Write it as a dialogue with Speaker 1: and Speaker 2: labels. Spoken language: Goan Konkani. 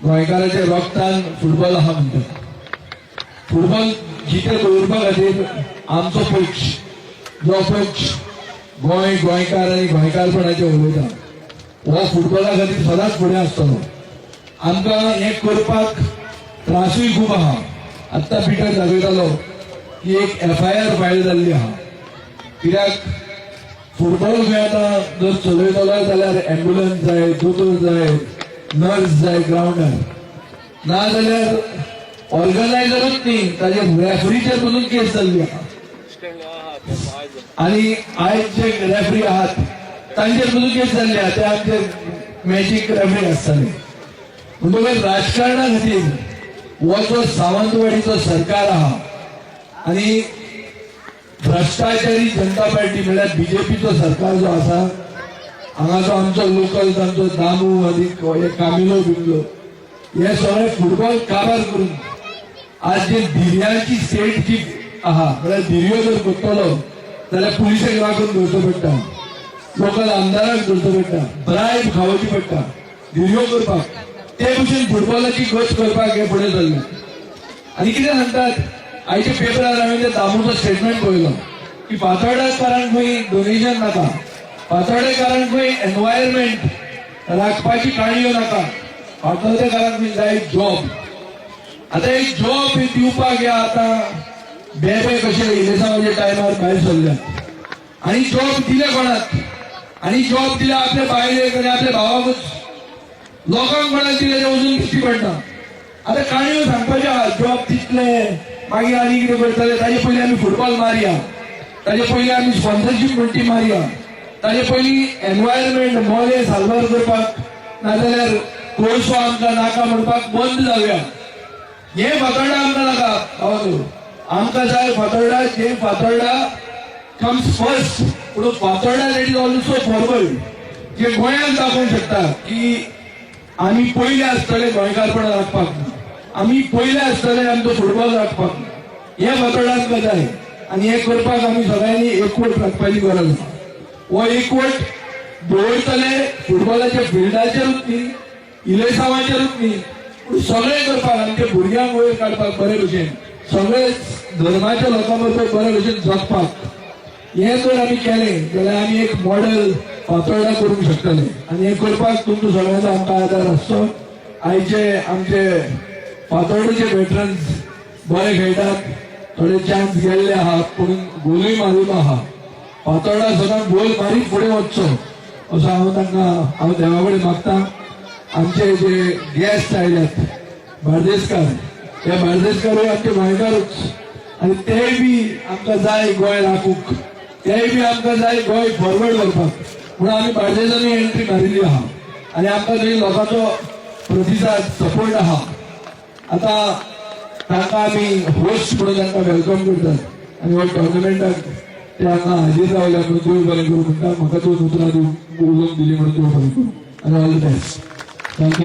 Speaker 1: गोंयकाराच्या रक्तान फुटबॉल आहा म्हणटात. फुटबॉल जिते दवरपा खातीर आमचो पक्ष, जो पक्ष गोंय, गोंयकार आनी गोंयकारपणाचें उलयता, हो फुटबॉला खातीर सदांच फुडें आसतलो. आमकां हें करपाक त्रासूय खूब आहा. आत्तां पिटर दाखयतालो की एक एफआयआर फायल जाल्ली आहा, कित्याक फुटबॉल खंय आतां जर चलयतलो जाल्यार एम्ब्युलन्स जाय, दोतोर जाय, नर्स जाय ग्रावंडार. ना जाल्यार ऑर्गनायझरूच न्ही, ताजेर रेफरीचेर पसून केस जाल्ली आहा आणि आयज जे रेफरी आहात तांचेर पसून केस जाल्ली आहा. ते आमचे मॅजीक रेफरी आसताले. म्हणटकच राजकारणा खातीर हो जो सावंतवाडीचो सरकार आहा आणि भ्रष्टाचारी जनता पार्टी म्हणल्यार बीजेपीचो सरकार जो आसा, हांगाचो आमचो लोकल तांचो दामू आनी हे कामिलो बिमलो, हे सगळे फुटबॉल काबार करून आज जे धिरयांची स्टेट जी आहा, म्हळ्यार धिरयो जर करतलो जाल्यार पुलिसेक राखून दवरचो पडटा, लोकल आमदाराक धरचो पडटा, ब्रायब खावोवची पडटा धिरयो करपाक. ते भशेन फुटबॉलाची गत करपाक हे फुडें सरले. आनी कितें सांगतात, आयच्या पेपरार हांवें ते दामूचो स्टेटमेंट पळयलो की फातोर्डाकारांक खंय डोनेशन नाका, फातोर्डेकारांक खंय एनवायरमेंट राखपाची काणयो नाका, फातोर्डेकारांक खंय जाय जॉब. आतां एक जॉब दिवपाक हे आतां बेबे कशे इलेसांवाच्या टायमार भायर सरल्यात आणि जॉब दिले कोणाक? आणि जॉब दिले आपल्या बायलेक आनी आपल्या भावाकूच. लोकांक कोणाक दिले ते अजून दिश्टी पडना. आतां काणयो सांगपाच्यो आहा, जॉब दितले, मागीर आनी कितें करतले. ताजे पयलीं आमी फुटबॉल मारया, ताजे पयलीं आमी स्पॉन्सरशीप म्हणटी मारया, ताजे पयलीं एनवायरमेंट मोले साल्वार करपाक नाजाल्यार कोळसो आमकां नाका म्हणपाक बंद जावया. हे फातोर्डा आमकां नाका भावानो. आमकां जाय फातोर्डा जे फातोर्डा कम्स फर्स्ट, पूण Fatorda that is also forward, जे गोंयांत दाखोवंक शकता की आमी पयले आसतले गोंयकारपण राखपाक, आमी पयले आसतले आमचो फुटबॉल राखपाक. हे फातोर्डा आमकां जाय आनी हें करपाक आमी सगळ्यांनी एकवट राखपाची गरज आसा. हो एकवट दवरतले फुटबॉलाच्या फिल्डाचेरूच न्ही, इलेसांवाचेरूच न्ही, पूण सगळें करपाक, आमच्या भुरग्यांक वयर काडपाक, बरे भशेन सगळे धर्माच्या लोकां बरोबर बरे भशेन जगपाक, हें जर आमी केलें जाल्यार आमी एक मॉडेल फातोर्डा करूंक शकतले. आनी हें करपाक तुमचो सगळ्यांचो आमकां आदार आसचो. आयचे आमचे फातोर्डेचे वेटरन्स बरे खेळटात. थोडे चान्स गेल्ले आहात, पूण गोलूय मारिल्लो आहा. फातोर्डा सदांच गोल मारीत फुडें वचचो असो हांव तांकां, हांव देवा कडेन मागता. आमचे जे गेस्ट आयल्यात बार्देसकार, हे बार्देसकारूय आमचे गोंयकारूच आनी तेय बी आमकां जाय गोंय राखूंक, तेय बी आमकां जाय गोंय फॉरवर्ड व्हरपाक. म्हणून आमी बार्देसांनी एंट्री मारिल्ली आहा आनी आमकां थंय लोकांचो प्रतिसाद, सपोर्ट आहा. आतां तांकां आमी होस्ट म्हणून तांकां welcome करतात आनी हो टोर्नामेंटाक ते हांगा हाजीर रावल्या म्हणून देव बरें करूं म्हणटा. म्हाका दोन उतरां दिवन उलोवंक दिली म्हणून देव बरें करूं आनी all the best, thank you.